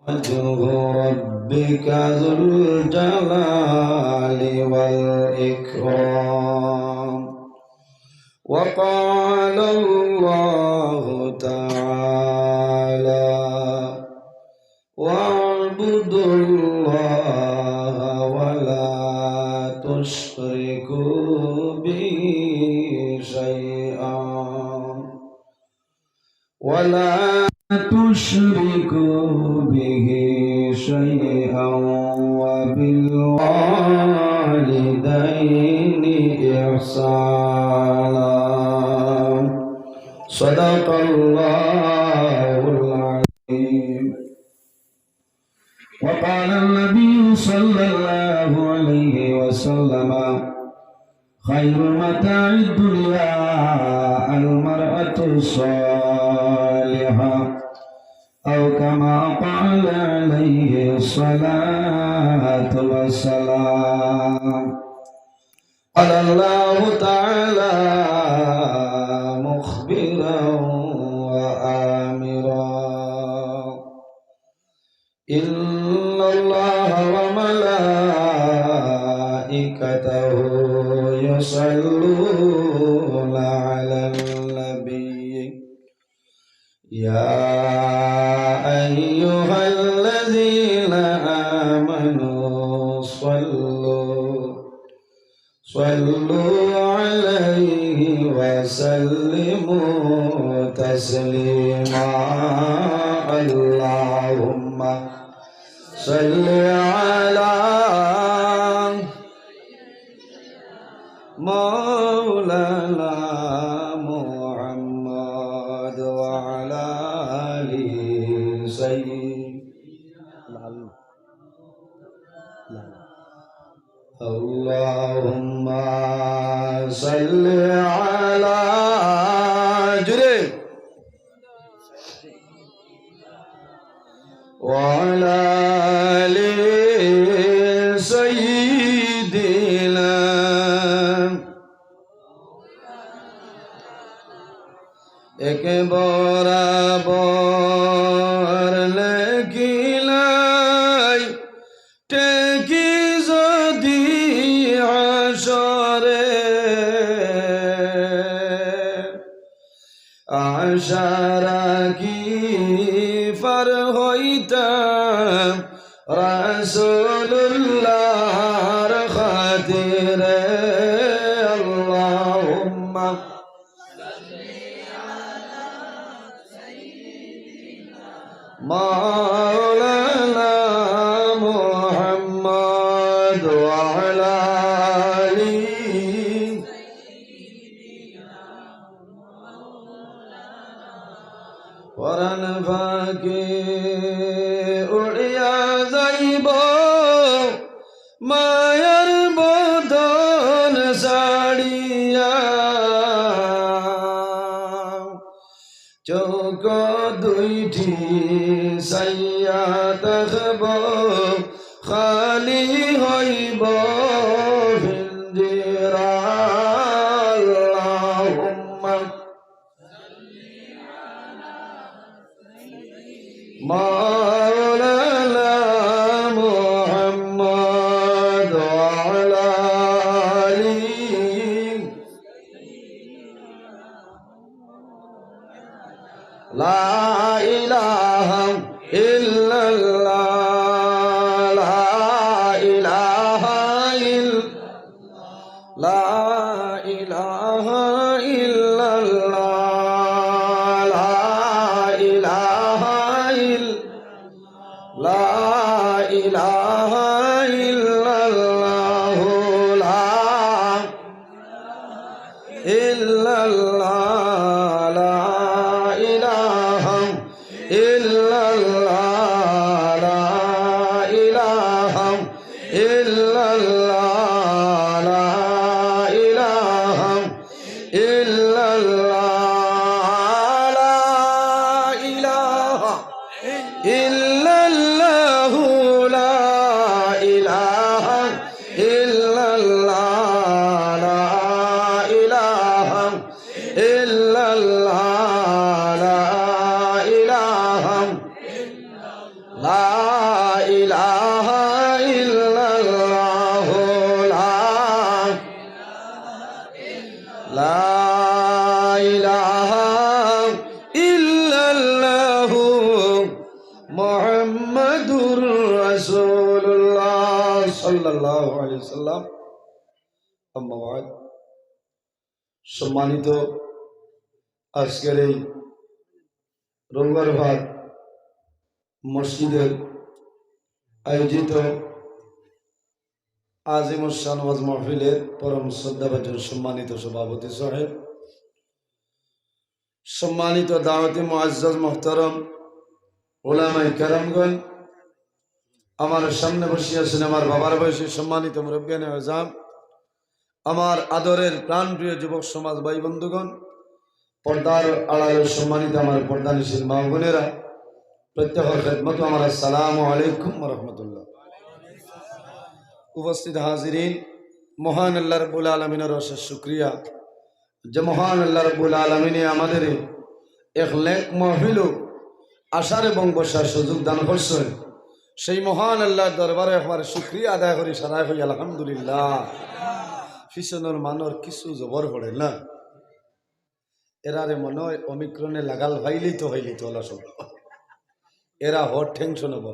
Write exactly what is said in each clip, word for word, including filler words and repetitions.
وجه ربك ذو الجلال والإكرام. وقال الله تعالى: واعبدوا الله ولا تشركوا به شيئا، ولا تشركوا به شيئا وبالوالدين إحسانا. صدق الله العظيم. وقال النبي صلى الله عليه وسلم: خير متاع الدنيا المرأة الصالحة، أو كما قال عليه الصلاة والسلام. قال الله تعالى مخبرا وآمرا: إن الله وملائكته يصلون على النبي، يا أيها الذين آمنوا صلوا صلوا عليه وسلموا تسليما. اللهم صل على مولانا محمد وعلى آل سيدنا اللهم صل على جري وعلى آل سيدنا এক বরাবর লেখিলাই ঠেকি যদি হাশরে, আশা রাখি পার হইতাম রাসূলুল্লাহর খাতিরে। আল্লাহুম্মা مولانا محمد وعلى آله। পরান পাখি উড়িয়া যাইব মায়ার বদন ছাড়িয়া। চোখ দুইটি চাইয়া থাকব, খালি হইব পিঞ্জিরা। আল্লাহুম্মা মাওলানা মুহাম্মদ ওয়া আলা আলিহি لا إله إلا الله، لا إله إلا، لا إله إلا الله، لا إله إلا، لا إله إلا الله، لا إلا الله، لا إله إلا الله، لا إله إلا الله، لا إله إلا الله، لا إله إلا الله، لا إله إلا الله، لا، لا إله إلا الله، محمد رسول الله صلى الله عليه وسلم। أما بعد، সম্মানিত আজকের এই রবিবার ভাত মসজিদের আয়োজিত আজিমুস শান ওয়াজ মাহফিলের পরম শ্রদ্ধাভাজন সম্মানিত সভাপতি সাহেব, সম্মানিত দাওয়াতি মুআজ্জাজ মুহতারাম ওলামায়ে কেরামগণ, আমার সামনে বসিয়া আছেন আমার বাবার বয়সী সম্মানিত মুরব্বিয়ানে আজম, আমার আদরের প্রাণপ্রিয় যুবক সমাজ ভাই বন্ধুগণ, পর্দার আড়ালে সম্মানিত আমার পর্দানিশীল মা বোনেরা, প্রত্যেকের খেদমতে আমার আসসালামু আলাইকুম ওয়া রাহমাতুল্লাহ। উপস্থিত হাজিরিন, মহান আল্লাহ রাব্বুল আলামিনের অশেষ শুকরিয়া যে মহান আল্লাহ রাব্বুল আলামিনে আমাদের এক নেক মাহফিলো আসার এবং বসার সুযোগ দান করছেন। সেই মহান আল্লাহর দরবারে একবার শুকরিয়া আদায় করি, সারায় কই আলহামদুলিল্লাহ। পিছনর মানর কিছু জবর পড়ে না, এরারে মনে হয় অমিক্রনে লাগাল পাইলেই তো, পাইলেই তো ওলা সব। এরা হট টেনশন হব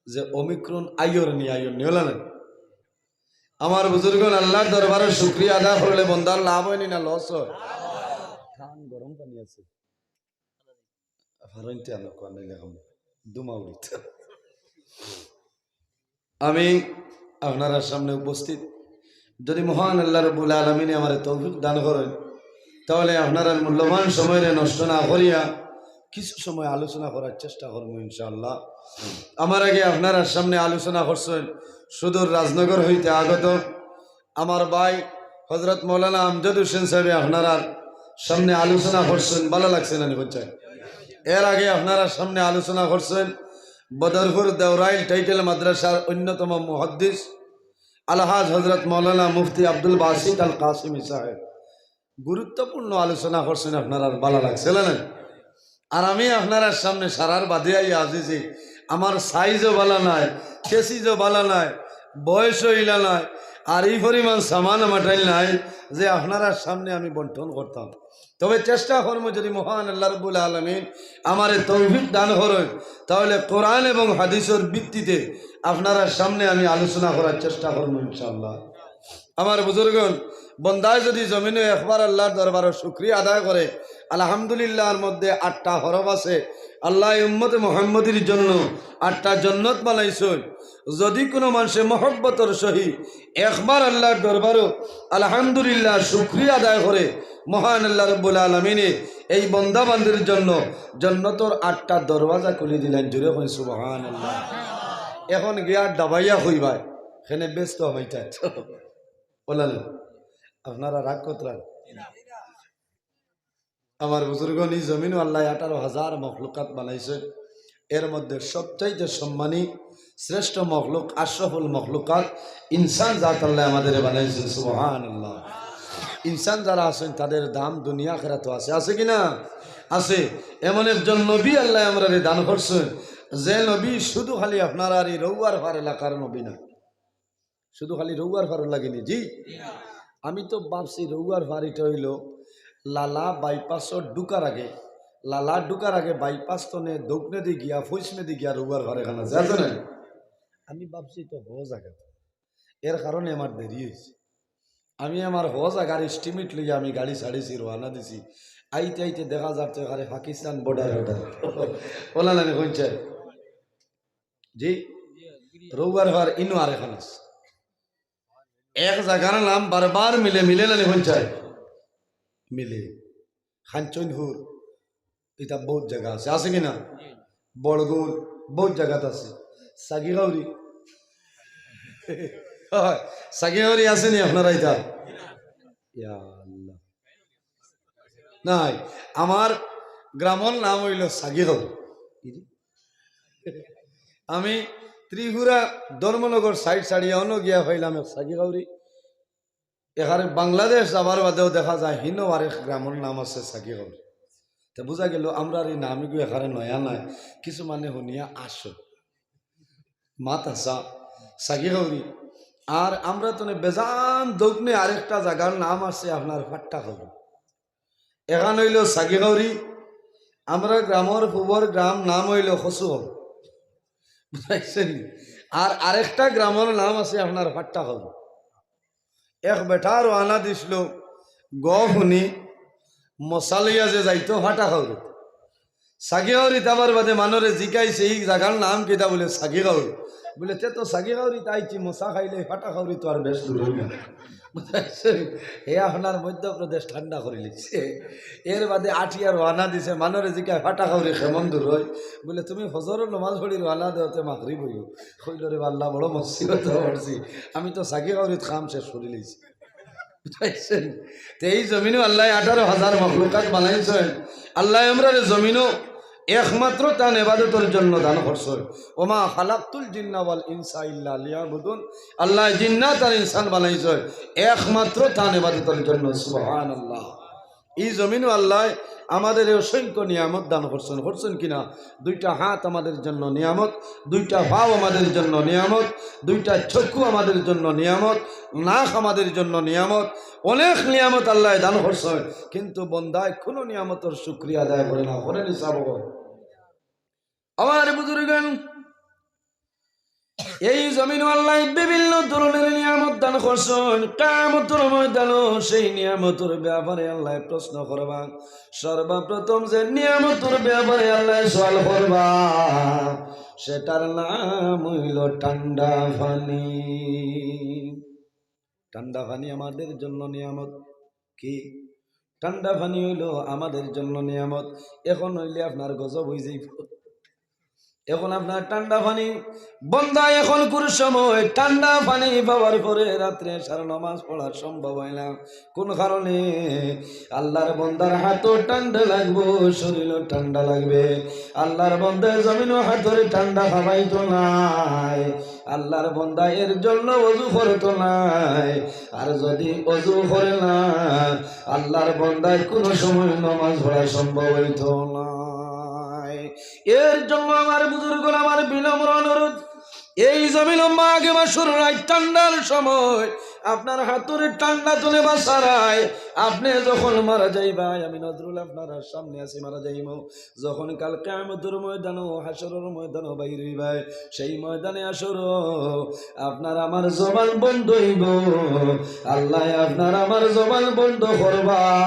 যে অমিক্রন আইয়র নি, আইয়র নি, ওলা না। আমার বুজুর্গন, আল্লাহর দরবারে শুকরিয়া আদায় করলে বন্দার লাভ হয়নি না লস হয়? খান গরম পানি আছে, ফারইনতে আনো কোয়া নাইলে এখন দুমা উড়িত। আমি আপনারার সামনে উপস্থিত, যদি মহান আল্লাহ রাব্বুল আলামিনে আমারে তৌফিক দান করেন, তাহলে আপনারার মূল্যবান সময়রে নষ্ট না করিয়া কিছু সময় আলোচনা করার চেষ্টা করবো ইনশাআল্লাহ। আমার আগে আপনারার সামনে আলোচনা করছেন সুদূর রাজনগর হইতে আগত আমার ভাই হযরত মৌলানা আমজাদ হোসেন সাহেবে আপনারার সামনে আলোচনা করছেন, ভালা লাগছে না নি বুঝছেন? এর আগে আপনারার সামনে আলোচনা করছেন বদরপুর দেওরাইল টাইটেল মাদ্রাসার অন্যতম মুহাদ্দিস আলহাজ হযরত মৌলানা মুফতি আব্দুল বাসিত আল কাসিমি সাহেব। গুরুত্বপূর্ণ আলোচনা করছেন, আপনারার ভালা লাগছে না? আর আমি আপনারার সামনে সারার বাদে আইয়া আজি যে আমার সাইজও ভালা নাই, কেসিজও ভালা নাই, বয়সও ইলা নাই, আর এই পরিমাণ সামান আমার টাইল নাই যে আপনারার সামনে আমি বন্টন করতাম। তবে চেষ্টা করবো যদি মহান আল্লাহ রাব্বুল আলামিন আমারে তৌফিক দান করেন, তাহলে কোরআন এবং হাদিসের ভিত্তিতে আপনারার সামনে আমি আলোচনা করার চেষ্টা করবো ইনশাআল্লাহ। আমার বুজুর্গন, বন্দায় যদি জমিনে একবার আল্লাহর দরবারে শুকরিয়া আদায় করে, আলহামদুলিল্লাহর মধ্যে আটটা হরফ আছে। আল্লাহ উম্মতে মুহাম্মদীর জন্য আটটা জন্নত বানাইছইন। যদি কোনো মানুষে মহব্বতর সহিত একবার আল্লাহর দরবারও আলহামদুলিল্লাহ শুকরিয়া আদায় করে, মহান আল্লাহ রাব্বুল আলামিনে এই বন্দা বান্দির জন্য জন্নতর আটটা দরওয়াজা খুলি দিলেন। জোরে কই সুবহানাল্লাহ। এখন গিয়া দাবাইয়া কইবায়, কেনে ব্যস্ত হইতায়। বলেন, আপনারা রাগ করতরা? আমার বুজুর্গ, নি জমিনও আল্লাহ আঠারো হাজার মখলুকাত বানাইছে, এর মধ্যে সবচাইতে সম্মানী, শ্রেষ্ঠ মখলুক, আশরাফুল মখলুকাত ইনসান জাত আল্লাহ আমাদের বানাইছে। সুবহানাল্লাহ। ইনসান যারা আছেন তাদের দাম দুনিয়া আখেরাতও আছে, আছে কি না? আছে। এমন একজন নবী আল্লাহ আমরারে দান করছেন, যে নবী শুধু খালি আপনারার এই রৌয়ার ফার এলাকার নবী না, শুধু খালি রৌয়ার ফারর লাগি নি, জি। আমি তো ভাবছি রৌয়ার ফার ইটা অইলো লালা বাইপাসর ঢুকার আগে, লালা ঢুকার আগে বাইপাস তনে দক্ষিণেদি গিয়া, পশ্চিমেদি গিয়া রৌয়ার ফার এখান আছে, আছে না? আমি ভাবছি তো হো জাগা, এর কারণে আমার দেরি হইছে। আমি আমার হো জাগার estimate লইয়া আমি গাড়ি ছাড়িছি, রওয়ানা দিছি। আইতে আইতে দেখা যার তো এখানে পাকিস্তান border order। ওলা নানি কইছে? জি, রৌয়ার ফার ইনো আরেকখান আছে। এক জাগার নাম বারবার মিলে, মিলে নানি পঞ্চায়েত? মিলে। খাঞ্চনপুর, ইতা বহুত জাগা আছে, আছে কি না? বড়গুল, বহুত জাগাত আছে। সাগিগাউরি, হয়, সাগিগাউরি আছে নি আপনারা ইতা? ইয়া আল্লাহ। নাই, আমার গ্রামর নাম অইলো সাগিগাউরি। আমি ত্রিপুরা ধর্মনগর side ছাড়িয়া অনো গিয়া পাইলাম এক সাগিগাউরি। এখানে বাংলাদেশ যাবার বাদেও দেখা যায় হিনো আরেক গ্রামর নাম আছে সাগিগাউরি। তে বুঝা গেল আমরার এই নামগু এখানে নয়া নায়, কিছু মানে হুনিয়া আসো। মাত হাছা, সাগি খাউরি। আর আমরা তো নে বেজান দৌকনে আরেকটা জাগার নাম আছে আপনার ফাট্টা খাউরি। এখান অইল সাগি খাউরি। আমরা গ্রামর পূবর গ্রাম নাম অইল খসুগাঁও। বুঝাইছেন নি? আর আরেকটা গ্রামর নাম আছে আপনার ফাট্টা খাউরি। এক বেটা রওয়ানা দিছিল, গফ হুনি মশা লইয়া যে যাইতো ফাটা খাউরি। সাগি খাউরি তাবার বাদে মানরে জিকাইছে, "এই জাগার নাম কিতা?" বুলে, "সাগি খাউরি।" বুলে, "তে তো সাগি খাউরি তাইছি, মশা খাইলে ফাটা খাউরি তো আর বেশ দূর অইল না।" বুঝাইছে? হে আপনার মধ্যপ্রদেশ ঠান্ডা করি লিছে। এর বাদে আটিয়া রওয়ানা দিছে, মানরে জিকায়, "ফাটা খাউরি কেমন দূর অয়?" বুলে, "তুমি ফজরর নমাজ পড়ি রওয়ানা দেওতে মাগরিব অইব।" কইল, "রে আল্লাহ, বড় মুসিবত পড়ছি, আমি তো সাগি খাউরিত কাম শেষ করি লিছি।" বুঝাইছেন? তে এই জমিনও আল্লাহ আঠারো হাজার মখলুকাত বানাইছেন। আল্লাহ আমরারে জমিনও একমাত্র তান এবাদতর জন্য দান করছেন। "ওমা খালাকতুল জিন্না ওয়াল ইনসা ইল্লা লিয়াবুদুন।" আল্লাহ জিন্নাত আর ইনসান বানাইছেন একমাত্র তান এবাদতর জন্য। সুবহানাল্লাহ। এই জমিনও আল্লাহ আমাদের এই অসংখ্য নিয়ামত দান করছেন, করছেন কিনা? দুইটা হাত আমাদের জন্য নিয়ামত, দুইটা পাও আমাদের জন্য নিয়ামত, দুইটা চক্ষু আমাদের জন্য নিয়ামত, নাক আমাদের জন্য নিয়ামত, অনেক নিয়ামত আল্লাহ দান করছেন, কিন্তু বন্দায় কোনো নিয়ামতর শুকরিয়া আদায় করে না, করেনি সাব? আমার বুজুর্গান, এই জমিন আল্লাহ বিভিন্ন ধরনের নিয়ামত দান করছেন। কিয়ামতর ময়দানও সেই নিয়ামতর ব্যাপারে আল্লাহ প্রশ্ন করবা। সর্বপ্রথম যে নিয়ামতর ব্যাপারে আল্লাহ সওয়াল করবা, সেটার নাম অইল ঠান্ডা পানি। ঠান্ডা পানি আমাদের জন্য নিয়ামত। কি? ঠান্ডা পানি অইল আমাদের জন্য নিয়ামত। এখন অইলে আপনার গজব অই যাইব। এখন আপনার ঠান্ডা পানি, বন্দা এখন কোন সময় ঠান্ডা পানি পাওয়ার পরে রাত্রে এশার নামাজ পড়া সম্ভব অয় না। কোন কারণে? আল্লাহর বন্দার হাতও ঠান্ডা লাগবো, শরীরও ঠান্ডা লাগবে। আল্লাহর বন্দায় জমিনও হাতরে ঠান্ডা খাবাইতো নায়। আল্লাহর বন্দা এর জন্য অজু করতো নায়। আর যদি অজু করে না, আল্লাহর বন্দায় কোনো সময় নামাজ পড়া সম্ভব অইতো নায়। এর জন্য আমার বুজুর্গ, আমার বিনম্র অনুরোধ, এই জমিন মাঘ মাসর রাইত ঠান্ডার সময় আপনার হাতরে ঠান্ডা তুলে বাসারায়, আপনি যখন মারা যাইবায়, আমি নজরুল আপনার সামনে আছি, মারা যাইমু। যখন কাল কিয়ামতর ময়দানো, হাশরর ময়দানো বাইর অইবায়, সেই ময়দানে হাশরো আপনার আমার জবান বন্ধ অইব। আল্লাহ আপনার আমার জবান বন্ধ করবা।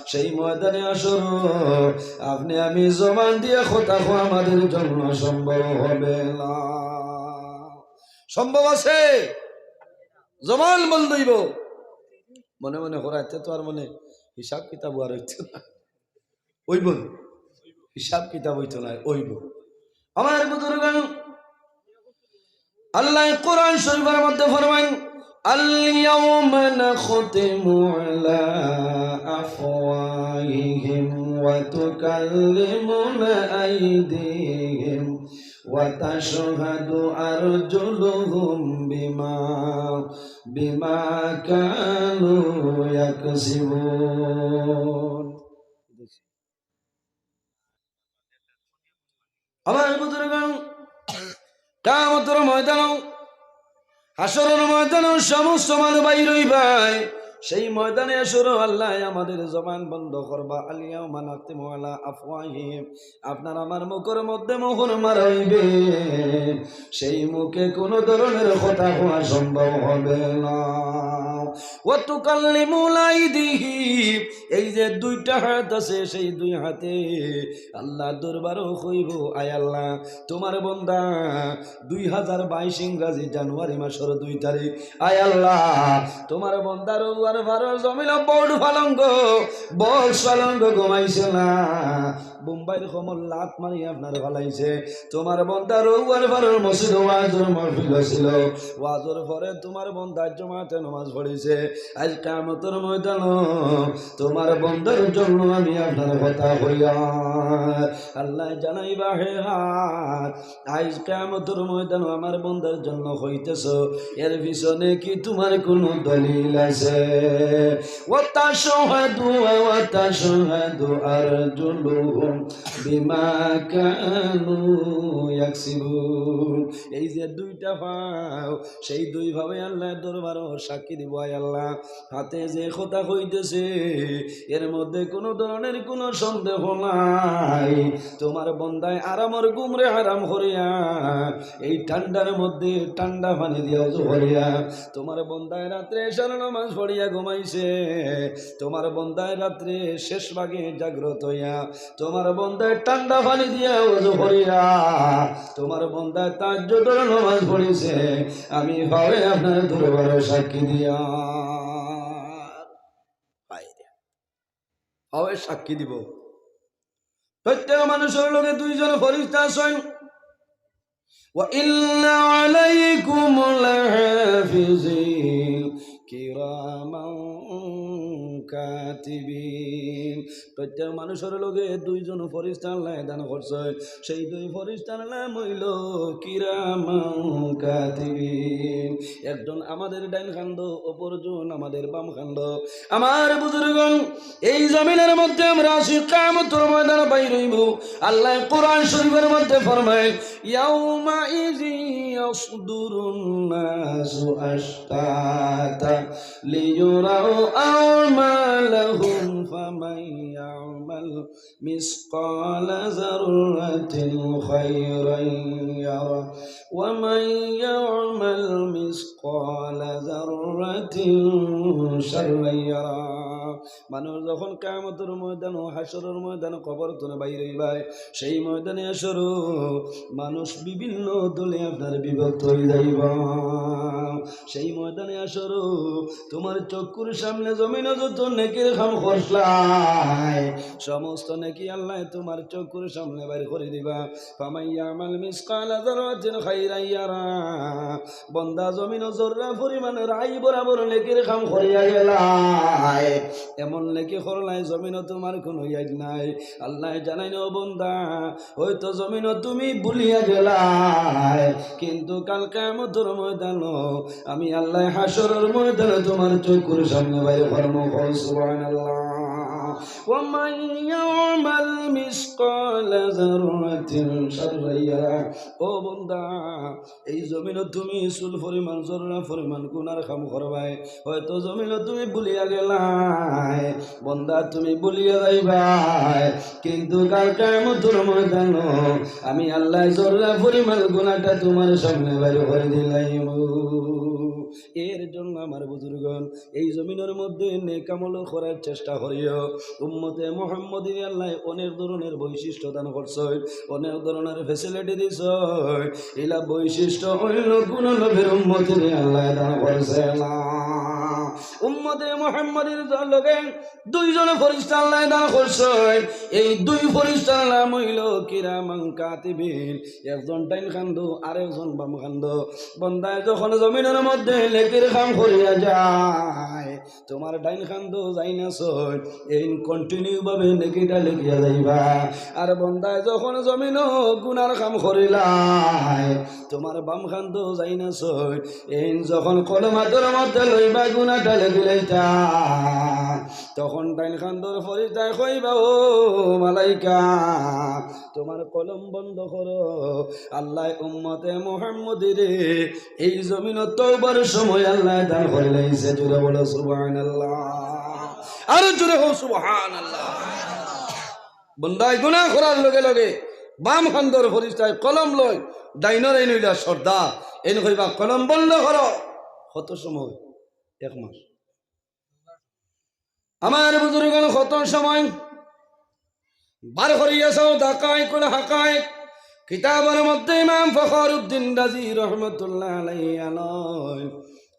সেই ময়দানে হাশরো আপনি আমি জবান দিয়া কথা কওয়া আমাদের জন্য সম্ভব হবে না। সম্ভব আছে? জবান বন্ধ অইব। মনে মনে করা, এতে তো আর মনে হিসাব কিতাব আর অইতো না। অইব? হিসাব কিতাব অইতো না, অইব। আমার বুজুর্গান, আল্লাহ কোরআন শরীফের মধ্যে ফরমাইন, "আল ইয়াউমা নাখতিমু আলা আফওয়াহিহিম ওয়া তুকাল্লিমুনা আইদিহিম ওয়া তাশহাদু আরজুলুহুম বিমা, বিমা কানু ইয়াকসিবুন।" আমার বুজুর্গান, কিয়ামতর ময়দানো, হাশরর ময়দানো সমস্ত মানুষ বাইর অইবায়। সেই ময়দানে হাশরো আল্লাহ আমাদের জবান বন্ধ করবা। "আল ইয়াউমা নাখতিমু আলা আফওয়াহিহিম।" আপনার আমার মুখর মধ্যে মোহর মারা অইবে। সেই মুখে কোনো ধরনের কথা কওয়া সম্ভব হবে না। "ওয়া তুকাল্লিমুনা আইদিহিম।" এই যে দুইটা হাত আছে, সেই দুই হাতে আল্লাহ দরবারও কইব, "আয় আল্লাহ, তোমার বন্দা দুই হাজার বাইশ ইংরাজি জানুয়ারি মাসর দুই তারিখ, আয় আল্লাহ, তোমার বন্দার উয়ার ফারর জমিন বউড ফালঙ্গ, বক্স ফালঙ্গ ঘুমাইছে না, বোম্বাইর কমল লাত মারি আপনার ফালাইছে, তোমার বন্দার উয়ার ফারর মসজিদ ওয়াজর মাহফিল ছিল, ওয়াজর পরে তোমার বন্দা জমাতে নামাজ পড়িছে, আইজ কিয়ামতর ময়দানো তোমার বন্দার জন্য আমি আপনার কথা কইয়া।" আল্লাহ জানাইবা, "হে হাত, আইজ কিয়ামতর ময়দানো আমার বন্দার জন্য কইতেছ, এর পিছনে কি তোমার কোনো দলিল আছে?" وتشهد وتشهد أرجلهم بما كانوا يكسبون। এই যে দুইটা পাও, সেই দুই পাওয়ে আল্লাহর দরবারো সাক্ষী দিব, আয় আল্লাহ, হাতে যে কথা কইতেছে, এর মধ্যে কোনো ধরনের কোনো সন্দেহ নাই। তোমার বন্দায় আরামর ঘুমরে হারাম করিয়া, এই ঠান্ডার মধ্যে ঠান্ডা পানি দিয়া অজু করিয়া, তোমার বন্দায় রাত্রে এশার নামাজ পড়িয়া ঘুমাইছে, তোমার বন্দায় রাত্রে শেষ ভাগে জাগ্রত হইয়া, তোমার বন্দায় ঠান্ডা পানি দিয়া অজু করিয়া, তোমার বন্দায় তাহাজ্জুদর নামাজ পড়িছে, আমি পাওয়ে আপনার দরবারো সাক্ষী দিয়া, পাওয়ে সাক্ষী দিব। প্রত্যেক মানুষর লগে দুইজন ফেরেশতা আছইন। وإن عليكم لحافظين كراما كاتبين। প্রত্যেক মানুষর লগে দুইজন ফেরেশতা আল্লায় দান করছে, সেই দুই ফেরেশতার নাম অইলো কিরামান কাতিবিন। একজন আমাদের ডাইন কান্দো, অপরজন আমাদের বাম কান্দো। আমার বুজুর্গণ, এই জমিনের মধ্যে আমরা আছি, কিয়ামতর ময়দান বাইর অইবো। আল্লায় কোরআন শরীফের মধ্যে ফরমায়, يومئذ يصدر الناس أشتاتا ليروا أعمالهم فمن يعمل مثقال ذرة خيرا يره ومن يعمل مثقال ذرة شرا يره। মানুষ যখন কিয়ামতর ময়দানো, হাশরর ময়দানো কবর তনে বাইর অইবায়, সেই ময়দানে হাশরো মানুষ বিভিন্ন দলে আপনার বিভক্ত অই যাইবা। সেই ময়দানে হাশরো তোমার চক্ষুর সামনে জমিনো যত নেকির কাম করছলায়, সমস্ত নেকি আল্লায় তোমার চক্ষুর সামনে বাইর করি দিবা। فمن يعمل مثقال ذرة خيرا يره। বন্দা, জমিনো জর্রা পরিমাণ রাই বরাবর নেকির কাম করিয়া গেলায়, এমন নেকি করলায় জমিনো তোমার কোনো ইয়াদ নাই। আল্লায় জানাইন, ও বন্দা, হয়তো জমিনো তুমি ভুলিয়া গেলায়, কিন্তু কাল কিয়ামতর ময়দানো আমি আল্লায় হাশরর ময়দানো তোমার চক্ষুর সামনে বাইর করমু। কও সুবহানাল্লাহ। ومن يعمل مثقال ذرة شرا يره। ও বন্দা, এই জমিনো তুমি চুল পরিমাণ, জর্রা পরিমাণ গুনার কাম করবায়, হয়তো জমিনো তুমি ভুলিয়া গেলায়, বন্দা, তুমি ভুলিয়া যাইবায়, কিন্তু কাল কিয়ামতর ময়দানো আমি আল্লায় জর্রা পরিমাণ গুনাটা তোমার সামনে বাইর করি দিলাইমু। এর জন্য আমার বুজুর্গণ, এই জমিনর মধ্যে নেক আমল করার চেষ্টা করিও। উম্মতে মুহাম্মদীরে আল্লায় অনেক ধরনের বৈশিষ্ট্য দান করছইন, অনেক ধরনের facility দিছইন। ইলা বৈশিষ্ট্য অইন্য কুনু নবীর উম্মতরে আল্লায় দান করছে না। উম্মতে মুহাম্মদীর লগে দুইজন ফেরেশতা আল্লায় দান করছইন। এই দুই ফেরেশতার নাম অইলো কিরামান কাতিবিন, একজন ডাইন কান্দো, আরেকজন বাম কান্দো। বন্দায় যখন জমিনর মধ্যে নেকির কাম করিয়া যায়, তোমার ডাইন কান্দো যাইন আছইন, এইন continue ভাবে নেকিটা লেখিয়া যাইবা। আর বন্দায় যখন জমিনো গুনার কাম করিলায়, তোমার বাম কান্দো যাইন আছইন, এইন যখন কলম আতর মধ্যে লইবা গুনাটা লেখিলাইতা, তখন ডাইন কান্দর ফেরেশতায় কইবা, ও মালাইকা, তোমার কলম বন্ধ করো। আল্লায় উম্মতে মুহাম্মদীরে এই জমিনো তওবার সময় আল্লায় দান করিলাইছে। জোরে বলো সুবহানাল্লাহ। আরো জোরে কও সুবহানাল্লাহ। বন্দায় গুনা করার লগে লগে বাম কান্দর ফেরেশতায় কলম লয়, ডাইনর এইন অইলা সর্দার, এইন কইবা, কলম বন্ধ করো। কত সময়? এক মাস। আমার বুজুর্গণ, কত সময় বার করিয়া চাও, দাকাইকুল হাকায়েক কিতাবর মধ্যে ইমাম ফখরুদ্দিন রাজি রহমতুল্লাহ আলাইহি আনয়,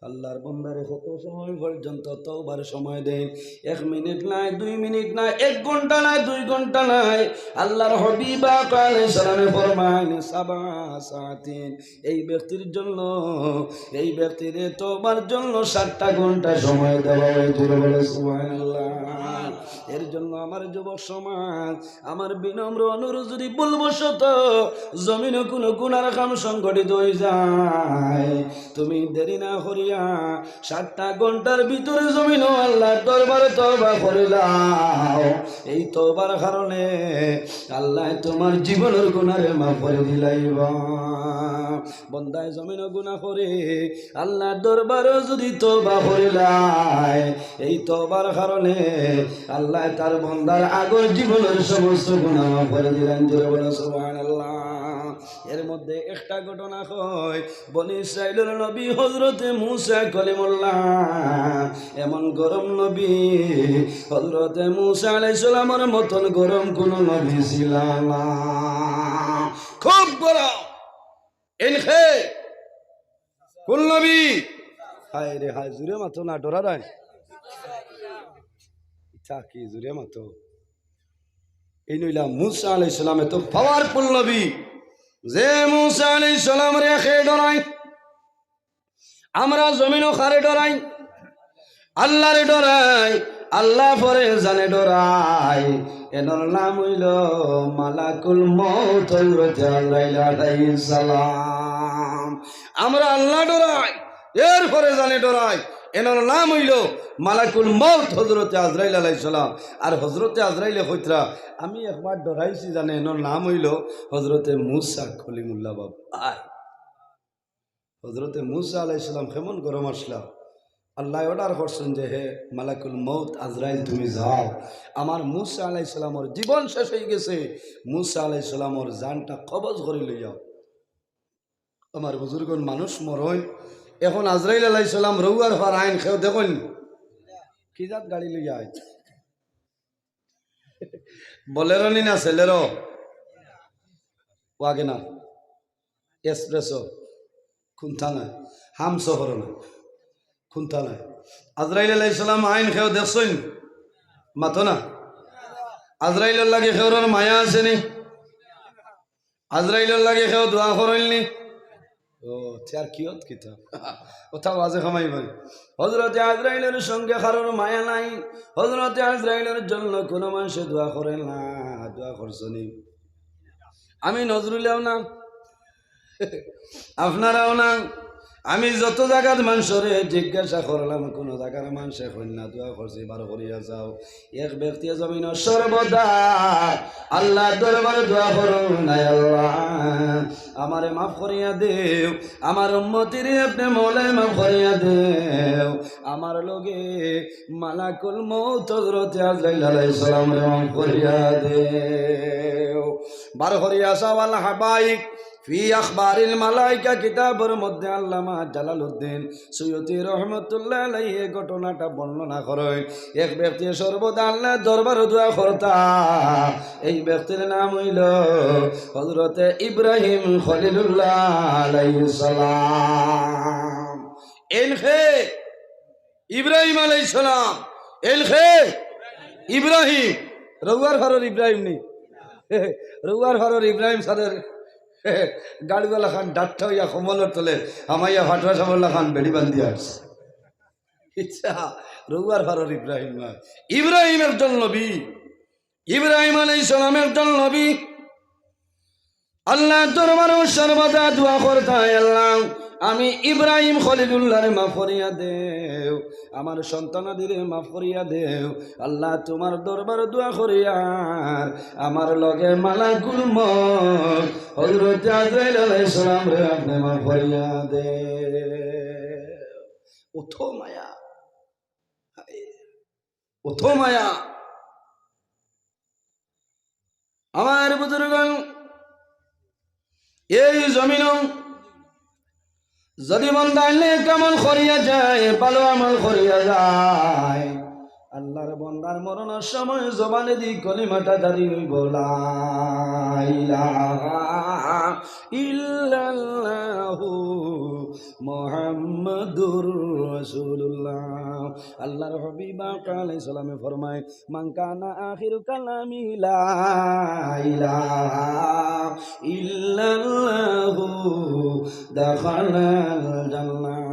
আল্লাহর বন্দারে কত সময় পর্যন্ত তওবার সময় দেন? এক মিনিট নায়, দুই মিনিট নায়, এক ঘন্টা নায়, দুই ঘন্টা নায়। আল্লাহর হাবিব আকা আলাইহিস সালামে ফরমাইন, সাবা সাআতিন, এই ব্যক্তির জন্য, এই ব্যক্তিরে তওবার জন্য সাতটা ঘন্টা সময় দেওয়া হয়। জোরে বলো সুবহানাল্লাহ। এর জন্য আমার যুবক সমাজ, আমার বিনম্র অনুরোধ, যদি ভুলবশত জমিনো কুনু গুনার কাম সংঘটিত অই যায়, তুমি দেরি না করি সাতটা ঘন্টার ভিতরে জমিনো আল্লাহর দরবারে তওবা করিলাও। এই তওবার কারণে আল্লায় তুমার জীবনর গুনারে মাফ করি দিলাইবা। বন্দায় জমিনো গুনা করে আল্লাহর দরবারে যুদি তওবা করিলায়, এই তওবার কারণে আল্লায় তার বন্দার আগর জীবনর সমস্ত গুনা মাফ করি দিলাইন। জোরে বলো সুবহানাল্লাহ। এর মধ্যে একটা ঘটনা কয়, বনি ইসরাইলর নবী হযরতে মুসা কলিমুল্লাহ, এমন গরম নবী, হযরতে মুসা আলাইহিস সালামর মতন গরম কুনু নবী ছিল না। খুব গরম। এনখে কোন নবী? হায় রে হায়, জুরে মাতো না, ডরারায়। ইতা কি জুরে মাতো? এই নইলা মুসা আলাইহিস সালাম এত পাওয়ারফুল নবী, যে মুসা আলাইহিস সালামরে কে ডরায়? আমরা জমিনো কারে ডরাই? আল্লাহরে ডরাই। আল্লাহ পরে যানে ডরাই, এনর নাম অইলো মালাকুল মউত হযরতে আজরাইল আলাইহিস সালাম। আমরা আল্লাহ ডরাই, এর পরে যানে ডরাই, এনর নাম অইলো মালাকুল মউত হযরতে আজরাইল আলাইহিস সালাম। আর হযরতে আজরাইলে কইতরা, "আমি একবার ডরাইছি যানে, এনর নাম অইলো হযরতে মুসা কলিমুল্লাহ।" বাবা, হযরতে মুসা আলাইহিস সালাম কেমন গরম আসলা? আল্লায় অর্ডার করছইন যে, "হে মালাকুল মউত আজরাইল, তুমি যাও, আমার মুসা আলাইহিস সালামর জীবন শেষ অই গেছে, মুসা আলাইহিস সালামর জানটা কবজ করি লইয়াও।" আমার বুজুর্গন, মানুষ মরইন, এখন আজরাইল আলাইহিস সালাম রউয়ার ফার আইন, কেউ দেখইন কি জাত গাড়ি লইয়া আইন? বলেরো নি না সেলেরো? ওয়াগনার, এক্সপ্রেসো, কুনটা নায়? হামসফর নায়, কুনটা নায়? আজরাইল আলাইহিস সালাম আইন কেউ দেখছইন? মাতো না। আজরাইলর লাগি কেউরর মায়া আছে নি? আজরাইলর লাগি কেউ দোয়া করইন নি? ও, তে আর কিয়ত কিতা? ওটা ওয়াজে কামাই ভাই। হযরতে আজরাইলর সঙ্গে কারোর মায়া নাই। হযরতে আজরাইলর জন্য কুনু মানষে দোয়া করে না, দোয়া করছে নি? আমি নজরুলেও না, আপনারাও না, আমি যত জাগাত মানষরে জিজ্ঞাসা করলাম, কুনু জাগার মানষে কইন না দোয়া করছি, বার করিয়া যাও। এক ব্যক্তি জমিনো সর্বদা আল্লাহর দরবারে দোয়া করইন, "আয় আল্লাহ, আমারে মাফ করিয়া দেও, আমার উম্মতিরে আপনে মওলায় মাফ করিয়া দেও, আমার লগে মালাকুল মউত হযরতে আজরাইল আলাইহিস সালামরে মাফ করিয়া দেও।" বার করিয়া যাও। আল হাকাইক ফি আখবারিল মালাইকা কিতাবর মধ্যে আল্লামা জালালউদ্দিন সুয়ুতি রহমতুল্লাহ আলাইহি এই ঘটনাটা বর্ণনা করইন। এক ব্যক্তি সর্বদা আল্লাহর দরবারে দোয়া করতা, এই ব্যক্তির নাম অইলো হযরতে ইব্রাহিম খলিলুল্লাহ আলাইহিস সালাম। এনখে ইব্রাহিম আলাইহিস সালাম, এনখে ইব্রাহিম, রউয়ার ফারর ইব্রাহিম নি? রউয়ার ফারর ইব্রাহিম সারের গাড়িওয়ালা খান ডাট্টা অইয়া কম্বলর তলে হামাইয়া ফাটুয়া সাবর লাখান বেড়ি বান্ধিয়া আছে। ইচ্ছা, রউয়ার ফারর ইব্রাহিম নায়। ইব্রাহিম একজন নবী, ইব্রাহিম আলাইহিস সালাম একজন নবী। আল্লাহর দরবারে সর্বদা দোয়া করতা, "আয় আল্লাহ, আমি ইব্রাহিম খলিলুল্লাহরে মাফ করিয়া দেও, আমার সন্তানাদিরে মাফ করিয়া দেও।" আল্লাহ, তুমার দরবারে দোয়া করিয়ার আমার লগে মালাকুল মউত হযরতে আজরাইল আলাইহিস সালামরে আপনে মাফ করিয়া দেও। অত মায়া, অত মায়া। আমার বুজুর্গন, এই জমিনো যদি বন্দা নেক আমল করিয়া যায়, ভালো আমল করিয়া যায়, আল্লাহর বন্দার মরণর সময় জবানেদি কলিমাটা জারি অইবো, লা ইলাহা ইল্লাল্লাহু মুহাম্মাদুর রাসূলুল্লাহ। আল্লাহর হাবিব আকা আলাইহিস সালামে ফরমায়, "মান কানা আখিরু কালামিহি লা ইলাহা ইল্লাল্লাহু দাখালাল জান্নাহ।"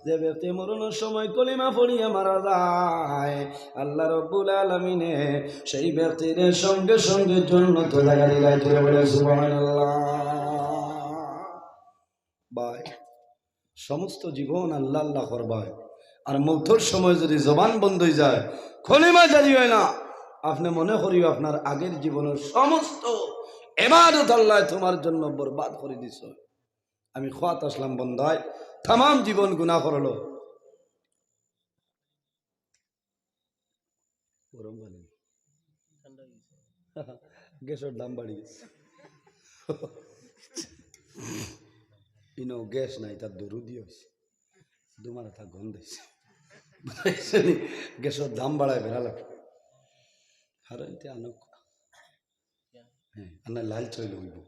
যে ব্যক্তি মরণর সময় কলিমা পড়িয়া মারা যায়, আল্লাহ রাব্বুল আলামিনে সেই ব্যক্তিরে সঙ্গে সঙ্গে জন্নতো জাগা দিলাইতরা। বলে সুবহানাল্লাহ। ভাই, সমস্ত জীবন আল্লাহ আল্লাহ করবায়, আর মৌতর সময় যদি জবান বন্ধ অইযায়, কলিমা জারি অয় না, আপনে মনে করিও আপনার আগের জীবনর সমস্ত ইবাদত আল্লায় তুমার জন্য বরবাদ করি দিছইন। আমি কওয়াত আছলাম বন্দায় তামাম জীবন গুনা করলো। গরম পানি। গ্যাসর দাম বাড়ি গেছে। ইনো গ্যাস নাই, তার দরুদি অইছে। দুমারা তা গন্ধ অইছে। বুঝছইন নি? গ্যাসর দাম বাড়ায় বেড়া লাগে। আর এতে আনক। হ্যাঁ, আর না লাইল চইলে অইবো,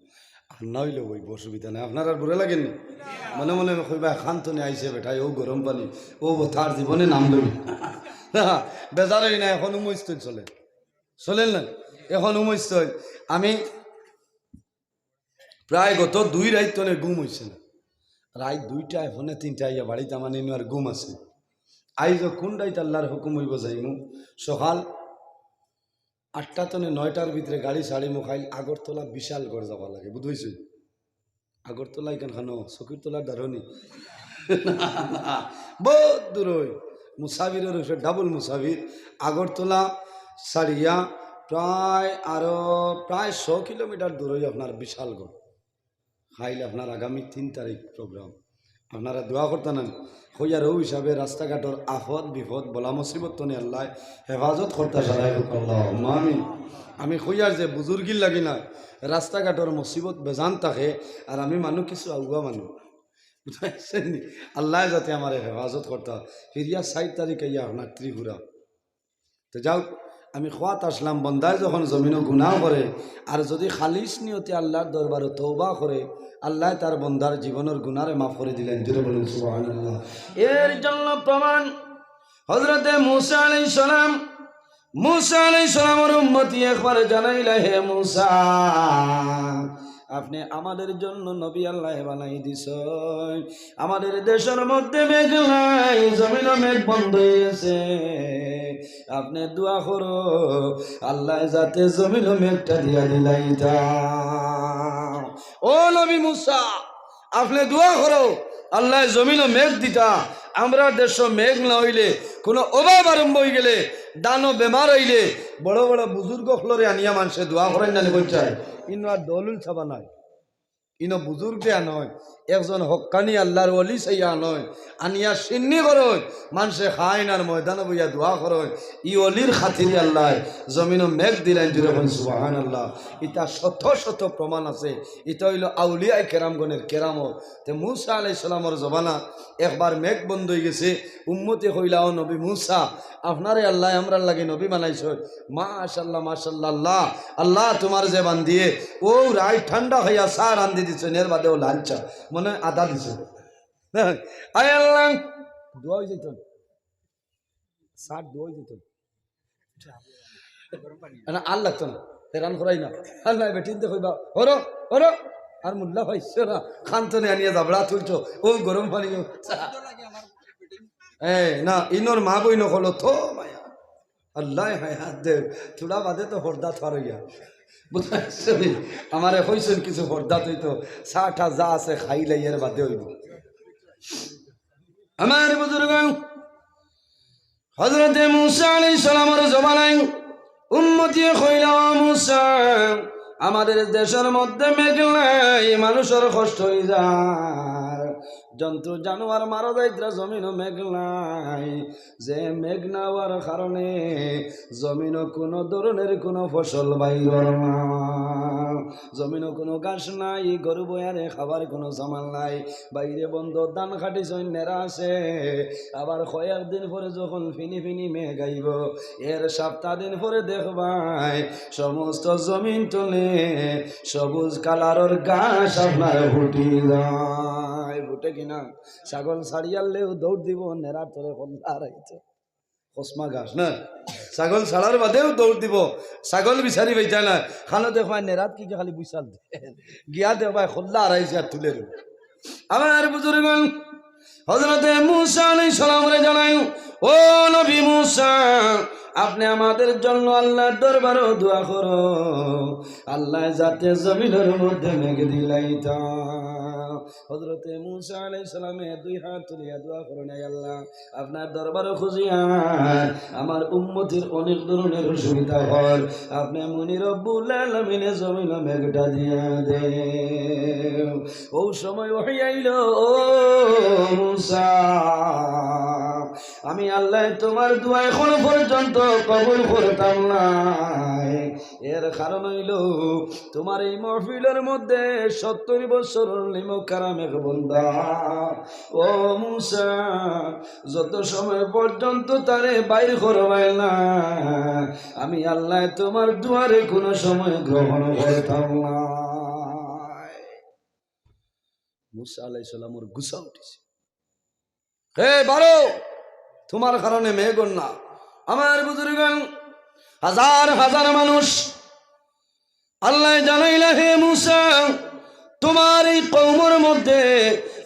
আর না অইলে অইবো, অসুবিধা নাই। আপনার আর বুড়া লাগেনি? মনে মনে কইবা, "খান তো নি আইছে বেটা, ও গরম পানি, ও তার জীবনে নাম লই।" বেজার অই না, এখন উমইস্তইন চলে, চলেন না? এখন উমইস্তইন। আমি প্রায় গত দুই রাইত তনে ঘুম অইছে না। রাইত দুইটায়, পৌনে তিনটায় আইয়া বাড়িত আমার নিনু আর ঘুম আছে। আইজ কোন রাইত আল্লাহর হুকুম অইবো যাইমু। সকাল আটটা তনে নয়টার ভিতরে গাড়ি ছাড়িমু, কাইল আগরতলা বিশালগড় যাওয়া লাগে, বুঝছইন? আগরতলা ইখান খানো, সকিরতলার ধারনি। না, না, বহুত দূর অই। মুসাফিরর উপরে ডাবল মুসাফির। আগরতলা ছাড়িয়া প্রায় আরো প্রায় শ কিলোমিটার দূর অই আপনার বিশালগড়। কাইল আপনার আগামী তিন তারিখ প্রোগ্রাম। আপনারা দোয়া করতা না, কইয়ার অউ হিসাবে রাস্তাঘাটর আফত বিপদ বলা মুসিবত তনে আল্লায় হেফাজত করতা সারাই হোক, আল্লাহুম্মা আমিন। আমি কইয়ার যে বুজুর্গির লাগি না, রাস্তাঘাটর মুসিবত বেজান থাকে, আর আমি মানুষ কিছু আউয়া মানুষ, বুঝছইন নি? আল্লায় যাতে আমারে হেফাজত করতা। ফিরিয়া চাইর তারিখ আইয়া আপনার ত্রিপুরা। তো যাউক, আমি কওয়াত আছলাম, বন্দায় যখন জমিনো গুনা করে, আর যদি খালিস নিয়তে আল্লাহর দরবারো তওবা করে, আল্লায় তার বন্দার জীবনর গুনারে মাফ করি দিলাইন। জোরে বলুন সুবহানাল্লাহ। এর জন্য প্রমাণ হযরতে মুসা আলাইহিস সালাম, মুসা আলাইহিস সালামর উম্মতি একবার জানাইলা, "হে মুসা, আপনে আমাদের জন্য নবী আল্লায় বানাই দিছইন, আমাদের দেশর মধ্যে মেঘ নাই, জমিনো মেঘ বন্ধ অই গেছে, আপনে দোয়া করো, আল্লায় যাতে জমিনো মেঘটা দিয়া দিলাইতা।" ও নবী মুসা, আপনে দোয়া করো, আল্লায় জমিনো মেঘ দিতা। আমরার দেশো মেঘ না অইলে, কুনু অভাব আরম্ভ অই গেলে, দানো বেমার অইলে, বড় বড় বুজুর্গ অকলরে আনিয়া মানষে দোয়া করাইন না নি, কইন চাই? ইনো আর দলিল চাবা নাই, ইনো বুজুর্গ দিয়া নয়, একজন হক্কানি আল্লাহর ওলি চাইয়া নয়, আনিয়া সিন্নি করইন, মানষে খাইন আর ময়দানো বইয়া দোয়া করইন। ই ওলির খাতিরে আল্লায় জমিনো মেঘ দিলাইন, জোরে কইন সুবহানাল্লাহ। ইতা শত শত প্রমাণ আছে। ইতা অইলো আউলিয়ায়ে কেরামগণের কেরামত। তে মুসা আলাইহিস সালামর জমানাত একবার মেঘ বন্ধ অই গেছে। উম্মতে কইলা, "ও নবী মুসা, আপনারে আল্লায় আমরার লাগি নবী বানাইছইন।" মাশাআল্লাহ, মাশাআল্লাহ, আল্লাহ, আল্লাহ তুমার যে বান্দিয়ে, অউ রাইত ঠান্ডা অইয়া চা রান্ধি দিছইন, এর বাদেও লাল চা, মনে অয় আদা দিছইন। আয় আল্লাহ, দোয়া অই যাইতো। চা দোয়া অই যাইতো। না, আর লাগতো না, হেরান করাই না। আর নাই বেটিন্তে কইবা, "হরো, হরো।" আর মোল্লা পাইছো না, খান তনে আনিয়া জাবড়া তুলছো, অউ গরম পানি, অউ চা। এ, না, ইনোর মা বইন অকল তো মায়া। আল্লায় হায়াত দেউক, থুড়া বাদে তো পর্দা থার অইয়া। বুঝছইন নি? আমারে কইছইন কিছু পর্দা থইতো, চা টা যা আছে খাইলাই, এর বাদে অইবো। আমার বুজুর্গ, হযরতে মুসা আলাইহিস সালামর জমানায় উম্মতিয়ে কইলা, "ও মুসা, আমাদের দেশর মধ্যে মেঘ নাই, মানুষর কষ্ট অই যার, জন্তু জানোয়ার মারা যাইতরা, জমিনো মেঘ নাই, যে মেঘ না অওয়ার কারণে জমিনো কুনু ধরনের কুনু ফসল বাইরর না, জমিনো কুনু ঘাস নাই, গরু বয়ারে খাবার কুনু সামান নাই, বাইরে বন্ধ, ধান কাটিছইন, নেড়া আছে, আবার কয়েকদিন পরে যখন ফিনি ফিনি মেঘ আইবো, এর সপ্তাহ দিন পরে দেখবায় সমস্ত জমিন তলে সবুজ কালারর ঘাস আপনার ফুটি যায়।" ফুটে কিনা? ছাগল ছাড়িয়ারলেও দৌড় দিবো, নেড়ার তলে কল্লা হারাইতো। কসমা ঘাস না? ছাগল ছাড়ার বাদেও দৌড় দিবো, ছাগল বিচারি পাইতা না। খানো দেখবায় নেড়াত কি কি খালি বুসাল দে। গিয়া দেখবায় কল্লা হারাইছে আর তুলে রইল। আমার বুজুর্গণ, হযরতে মুসা আলাইহিস সালামরে জানাইন, "ও নবী মুসা, আপনে আমাদের জন্য আল্লাহর দরবারো দোয়া করো, আল্লায় যাতে জমিনর মধ্যে মেঘ দিলাইতা।" হযরতে মুসা আলাইহিস সালামে দুই হাত তুলিয়া দোয়া করইন, "আয় আল্লাহ, আপনার দরবারো খুজিয়া আমার উম্মতির অনেক ধরনের অসুবিধা অর, আপনে মুনি রব্বুল আলামিনে জমিনো মেঘটা দিয়া দেও।" অউ সময় ওহী আইলো, "ও মুসা, আমি আল্লায় তুমার দোয়া অখনো পর্যন্ত কবুল করতাম নায়। এর কারণ অইলো, তুমার এই মাহফিলর মধ্যে সত্তর বছরর নিমক হারাম এক বন্দা। ও মুসা, যত সময় পর্যন্ত তারে বাইর করবায় না, আমি আল্লায় তুমার দোয়ারে কুনু সময় গ্রহণ করতাম নায়।" মুসা আলাইহিস সালামর গুসা উঠিছে। "হে বারো, তুমার কারণে মেঘ অর না।" আমার বুজুর্গান, হাজার হাজার মানুষ, আল্লায় জানাইলা, "হে মুসা, তুমার এই কওমর মধ্যে,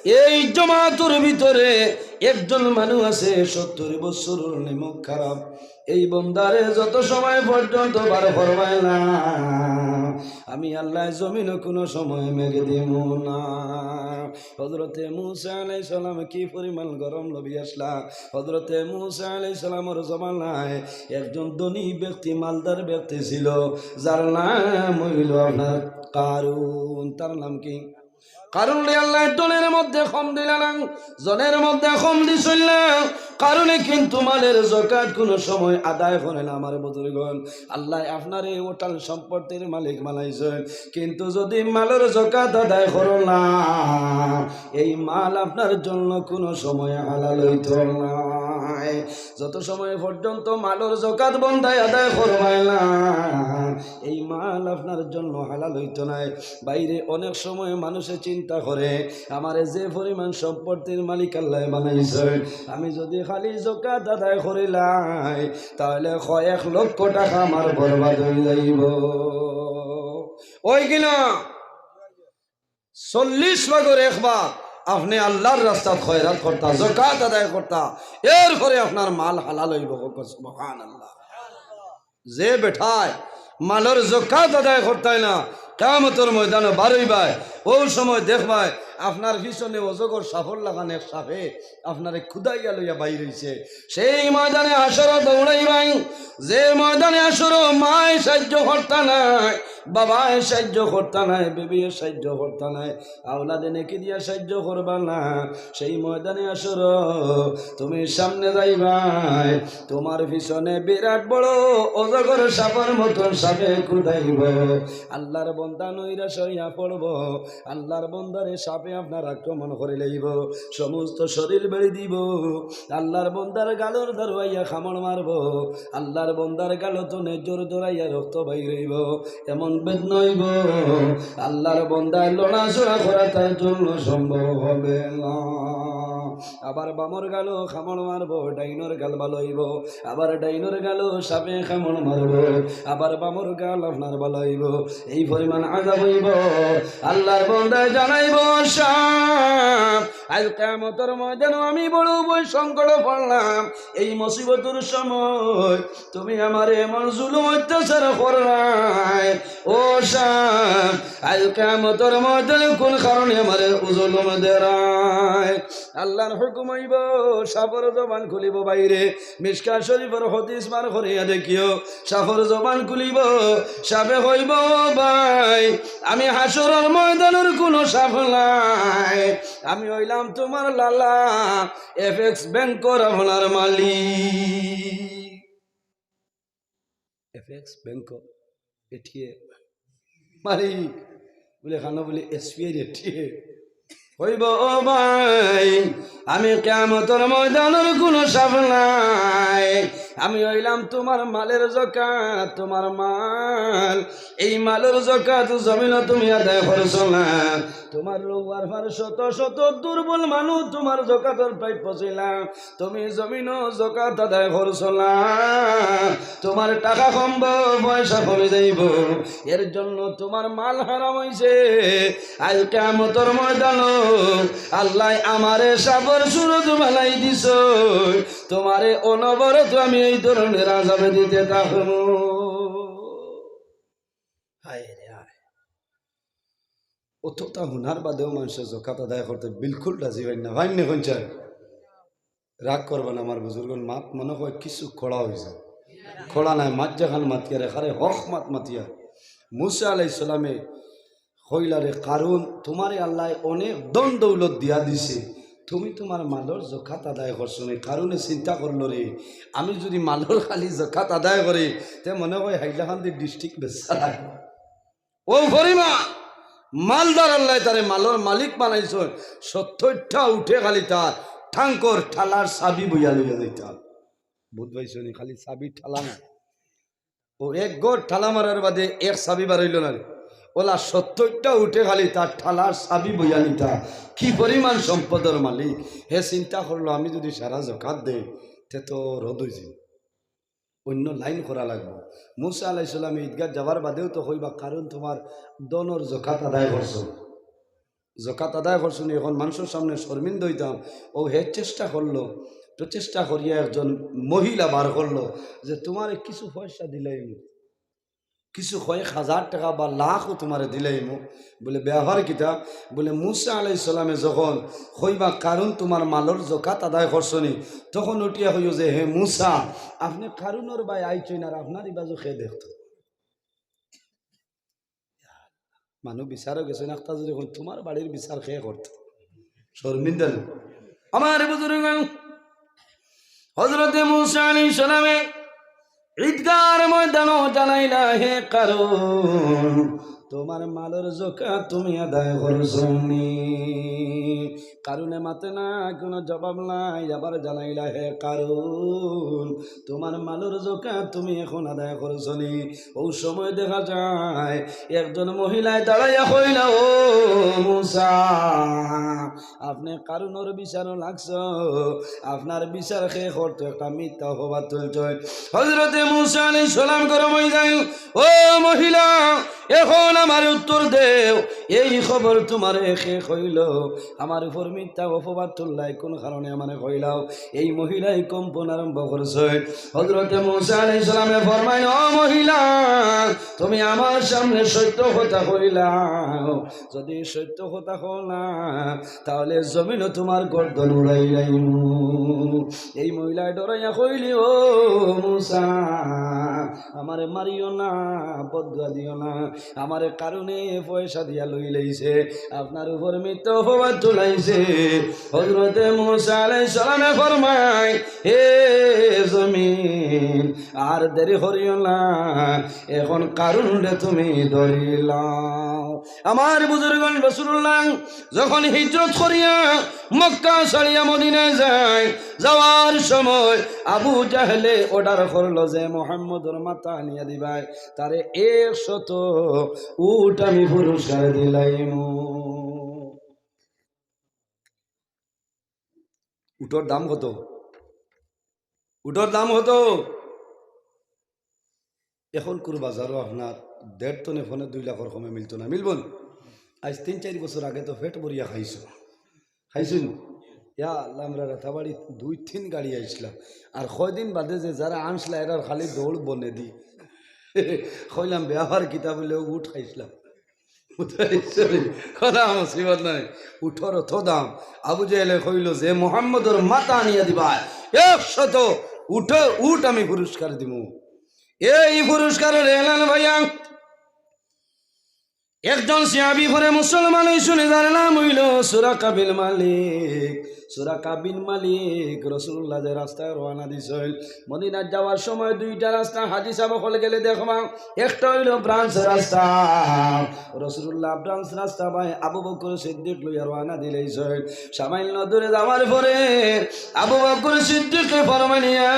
এই জমাতর ভিতরে একজন মানুষ আছে, সত্তর বছরর নিমক হারাম। এই বন্দারে যত সময় পর্যন্ত বার করবায় না, আমি আল্লায় জমিনো কুনু সময় মেঘ দিমু না।" হযরতে মুসা আলাইহিস সালাম কি পরিমাণ গরম লবি আসলা। হযরতে মুসা আলাইহিস সালামর জমানায় একজন ধনী ব্যক্তি, মালদার ব্যক্তি ছিল, যার নাম অইলো আপনার কারুন। তার নাম কি? কারুনরে আল্লায় ধনর মধ্যে কম দিলা না, জনর মধ্যে কম দিছইন না। কারুনে কিন্তু মালর যাকাত কুনু সময় আদায় করে না। আমার বুজুর্গন, আল্লায় আপনারে অটাল সম্পত্তির মালিক বানাইছইন, কিন্তু যদি মালর যাকাত আদায় করো না, এই মাল আপনার জন্য কুনু সময় হালাল অইতো নায়। যত সময় পর্যন্ত মালর যাকাত বন্দায় আদায় করবায় না, এই মাল আপনার জন্য হালাল অইতো নায়। বাইরে অনেক সময় মানুষে চিন্তা করে, "আমারে যে পরিমাণ সম্পত্তির মালিক আল্লায় বানাইছইন, আমি যদি খালি যাকাত আদায় করিলাই, তাইলে কয়েক লক্ষ টাকা আমার বরবাদ অই যাইবো।" অয় কি না? চল্লিশ ভাগর এক ভাগ আপনে আল্লার রাস্তাত খয়রাত করতা, যাকাত আদায় করতা, এরপরে আপনার মাল হালাল অইবো। কউক্কা সুবহানাল্লাহ। যে বেটায় মালর যাকাত আদায় করতায় না, কিয়ামতর ময়দানো বারইবায়, অউ সময় দেখবায় আপনার পিছনে অজগর সাপর লাখান এক সাপে আপনারে কুদাইয়া লইয়া বাইর অইছে। সেই ময়দানে হাশরো দৌড়াইবায়, যে ময়দানে হাশরো মায় সাইয্য করতা নায়, বাবায় সাইয্য করতা নায়, বিবিয়ে সাইয্য করতা নায়, আওলাদে নেকি দিয়া সাইয্য করবা না, সেই ময়দানে হাশরো তুমি সামনে যাইবায়, তুমার পিছনে বিরাট বড় অজগর সাপর মতন সাপে কুদাইবো। আল্লার বন্দা নৈরাশ অইয়া পড়বো, আল্লার বন্দারে সাপে আপনার আক্রমণ করিলাইবো, সমস্ত শরীর বেড়ি দিবো, আল্লার বন্দার গালর দারু আইয়া কামড় মারবো, আল্লার বন্দার গালো তনে জোর জোরাইয়া রক্ত বাইর অইবো, এমন বেদনা অইবো, আল্লার বন্দায় লড়াচড়া করা তার জন্য সম্ভব হবে না। আবার বামর গালো কামড় মারবো, ডাইনর গাল ভালা অইবো, আবার ডাইনর গালো সাপে কামড় মারবো, আবার বামর গাল আপনার ভালা অইবো। এই পরিমাণ আযাব অইবো। আল্লার বন্দায় জানাইবো, "সাপ, আইজ কিয়ামতর ময়দানো আমি বড় বড় সংকটো পড়লাম, এই মুসিবতর সময় তুমি আমারে এমন জুলুম অত্যাচার কররায়, ও সাপ, আইজ কিয়ামতর ময়দানো কুন কারণে আমারে জুলুম দেরায়?" আল্লার হুকুম অইবো, সাপর জবান খুলিবো বাইরে। মিশকাত শরীফর হাদিস বার করিয়া দেখিও, সাপর জবান খুলিবো, সাপে কইবো, "ও ভাই, আমি হাশরর ময়দানর কুনু সাপ নায়, আমি অইলাম তুমার লালা, এপেক্স ব্যাংকর আপনার মালিক।" এপেক্স ব্যাংকর এটিএম মালিক, বুলে, "খানো?" বুলে, "এসবিআই এটিএম।" কইবো, "ও ভাই, আমি কিয়ামতর ময়দানর কুনু সাপ নায়, আমি অইলাম তুমার মালর যাকাত, তুমার মাল, এই মালর যাকাত জমিনো তুমি আদায় করছো না, তুমার রুয়ার ফার শত শত দুর্বল মানুষ তুমার যাকাতর প্রাপ্য ছিলা, তুমি জমিনো যাকাত আদায় করছো না, তুমার টাকা কমবো, পয়সা কমি যাইবো, এর জন্য তুমার মাল হারাম অইছে। আইজ কিয়ামতর ময়দানো আল্লায় আমারে সাপর সুরত বানাই দিছইন, তুমারে অনবরত আমি এই ধরনের আযাব দিতে থাকমু।" হায় রে হায়। অতটা হুনার বাদেও মানষে জকাত আদায় করতে বিলকুল রাজি অইন না। অইন নি কইন চাই? রাগ করবা না আমার বুজুর্গন, মাত মনে অয় কিছু কড়া অইছে। কড়া নায়, মাত যেখান মাতিয়ার, এখানে হক মাত মাতিয়ার। মুসা আলাইহিস সালামে কইলা, "রে কারুন, তুমারে আল্লায় অনেক ধন দৌলত দিয়া দিছে, তুমি তুমার মালর জকাত আদায় করছো নি?" কারুনে চিন্তা করলো, "রে, আমি যুদি মালর খালি জকাত আদায় করি, তে মনে অয় হাইলাকান্দি ডিস্ট্রিক্ট বেচা লাগবো।" অউ পরিমাণ মালদার আল্লায় তারে মালর মালিক বানাইছইন। সত্তইরটা উটে খালি তার ঠাঙ্কর ঠালার চাবি বইয়া লইয়া যাইতা। বুঝ পাইছো নি? খালি চাবি ঠালা না। অউ এক ঘর ঠালা মারার বাদে এক চাবি বারইলো না রে। অলা সত্তইরটা উটে খালি তার ঠালার চাবি বইয়া নিতা। কি পরিমাণ সম্পদর মালিক। হে চিন্তা করলো, "আমি যুদি সারা জকাত দেই, তে তো রদ অইযিবো।" অইন্য লাইন করা লাগবো। মুসা আলাইহিস সালামে ইদগাত যাওয়ার বাদেও তো কইবা, "কারুন তুমার ধনর জকাত আদায় করছো, জকাত আদায় করছো নি, অখন মানষর সামনে শরমিন্দা অইতাম।" অউ হে চেষ্টা করলো, প্রচেষ্টা করিয়া একজন মহিলা বার করলো যে, "তুমারে কিছু পয়সা দিলাইমু, কিছু কয়েক হাজার টেকা বা লাখও তুমারে দিলাইমু।" বলে, "ব্যাপার কিতা?" বলে, "মুসা আলাইহিস সালামে যখন কইবা, 'কারুন তুমার মালর জকাত আদায় করছো নি,' তখন উঠিয়া কইও যে, 'হে মুসা, আপনে কারুনর বায় আইছইন, আর আপনার ইবাজু কে দেখতো?'" মানুষ বিচারো গেছইন, আখতা যুদি কইন, "তুমার বাড়ির বিচার কে করতো?" শরমিন্দা না? আমার বুজুর্গ, হযরতে মুসা আলাইহিস সালামে ইদগার ময়দানো জানাইলা, "হে কারুন, তুমার মালর জকাত তুমি আদায় করছো নি?" কারুনে মাতে না, কুনু জবাব নাই। আবার জানাইলা, "হে কারুন, তুমার মালর জকাত তুমি অখন আদায় করছো নি?" অউ সময় দেখা যায় একজন মহিলায় দাঁড়াইয়া কইলা, "ও মুসা, আপনে কারুনর বিচারো লাগছো, আপনার বিচার কে করতো, একটা মিথ্যা অপবাদ তুলছইন।" হযরতে মুসা আলাইহিস সালাম গরম অইযাইন, "ও মহিলা, অখন আমারে উত্তর দেও, এই খবর তুমারে কে কইলো? আমার উপর মিথ্যা অপবাদ তুললায় কুন কারণে আমারে কইলাও?" এই মহিলায় কম্পন আরম্ভ করছে। হযরতে মুসা আলাইহিস সালামে ফরমাইন, "ও মহিলা, তুমি আমার সামনে সত্য কথা কইলাও, যুদি সত্য কথা কও না, তাইলে জমিনো তুমার গর্দন উড়াইলাইমু।" এই মহিলায় ডরাইয়া কইলি, "ও মুসা, আমারে মারিও না, বদদোয়া দিও না, আমারে কারুনে পয়সা দিয়া লইলাইছে, আপনার উপর মিথ্যা অপবাদ তুলাইছে।" হযরতে মুসা আলাইহিস সালামে ফরমাইন, "হে জমিন, আর দেরি করিও না, অখন কারুনরে তুমি ধরিলাও।" আমার বুজুর্গন, রাসুলুল্লাহ যখন হিজরত করিয়া মক্কা ছাড়িয়া মদিনায় যায়, যাওয়ার সময় আবু জাহেলে অর্ডার করলো যে মুহাম্মদর মাথা আনিয়া দিবায়, তারে একশত উট আমি পুরস্কার দিলাইমু। উটর দাম কত? উটর দাম কত? অখনকুর বাজারো আপনার দেড় টনে পৌনে দুই লাখর কমে মিলতো না, মিলবো না? আইজ তিন চাইর বছর আগে তো পেট ভরিয়া খাইছো, খাইছো নি? ইয়া আল্লাহ, আমরা রাতাবাড়ি দুই তিন গাড়ি আইছলাম, আর কয়দিন বাদে যে যারা আনছলা এরার খালি দৌড় বনে দি। কইলাম, "ব্যাপার কিতা?" বলে, "উট খাইছলাম।" বুঝতে পারছো নি? কোনো মুসিবত নাই, উটর অত দাম। আবু জেহেলে কইলো যে, "মুহাম্মদর মাথা আনিয়া দিবায়, একশত উট, উট আমি পুরস্কার দিমু।" এই পুরস্কারর এলান ভাইয়া, একজন সাহাবী পরে মুসলমান অইছইন, যার নাম অইলো সুরাকা বিন মালিক। সুরাকা বিন মালিক রাসুলুল্লাহ যে রাস্তায় রওয়ানা দিছইন, মদিনাত যাওয়ার সময় দুইটা রাস্তা, হাজি সাব অকল গেলে দেখবা, একটা অইলো ব্রাঞ্চ রাস্তা, রাসুলুল্লাহ ব্রাঞ্চ রাস্তা বায় আবু বকর সিদ্দিক লইয়া রওয়ানা দিলাইছইন। সামান্য দূরে যাওয়ার পরে আবু বকর সিদ্দিকে ফরমাইন, "ইয়া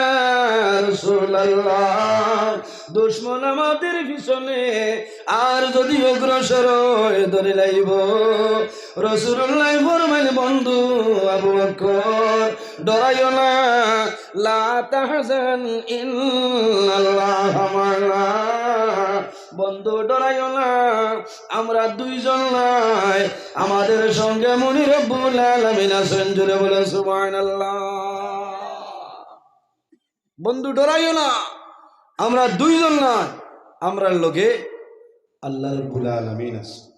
রাসুলুল্লাহ, দুশমন আমাদের পিছনে আর যুদি অগ্রসর অয়, ধরিলাইবো।" রাসুলুল্লাহ ফরমাইন, "বন্ধু আবু বকর, ডরাইও না, লা তাহজান, ইন্নাল্লাহা মা'আনা।" বন্ধু, ডরাইও না, আমরা দুইজন নায়, আমাদের সঙ্গে মুনি রব্বুল আলামিন আছইন। জোরে বলেন, "সুবহানাল্লাহ।" বন্ধু, ডরাইও না, আমরা দুইজন নায়, আমরার লগে আল্লাহ রব্বুল আলামিন আছইন।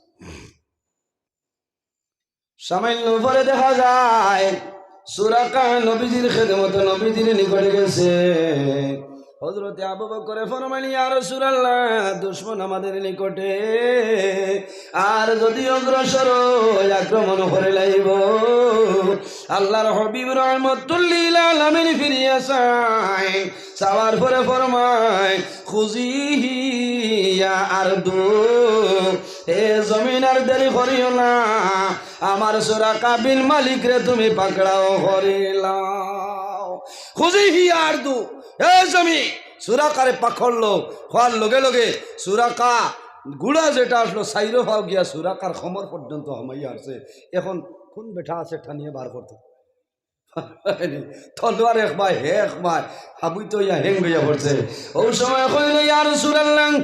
সামান্য পরে দেখা যায় সুরাকা নবীজির খেদমত, নবীজির নিকটে গেছে। হযরতে আবু বকরে ফরমাইল, "ইয়া রাসূলুল্লাহ, দুশমন আমাদের নিকটে, আর যদি অগ্রসর অয়, আক্রমণ করিলাইবো।" আল্লাহর হাবিব রহমাতুল্লিল আলামিন ফিরিয়া চায়, চাওয়ার পরে ফরমায়, "খুযিহি ইয়া আরদু, হে জমিন, আর দেরি করিও না, আমার সুরাকা বিন মালিকরে তুমি পাকড়াও করিলাও।" "খুযিহি ইয়া আরদু, হে জমিন, সুরাকারে পাকড় লও।" কওয়ার লগে লগে সুরাকা, ঘুড়া যেটা আসলো, চাইরো পাও গিয়া সুরাকার কোমর পর্যন্ত হামাইয়া হারছে। এখন কোন বেটা আছে টানিয়া বার করতো? তলোয়ার এক বায়, হে এক বায়, হাবুই তো ইয়া হেং হইয়া পড়ছে। ওই সময় কইল, "ইয়া রাসূলুল্লাহ,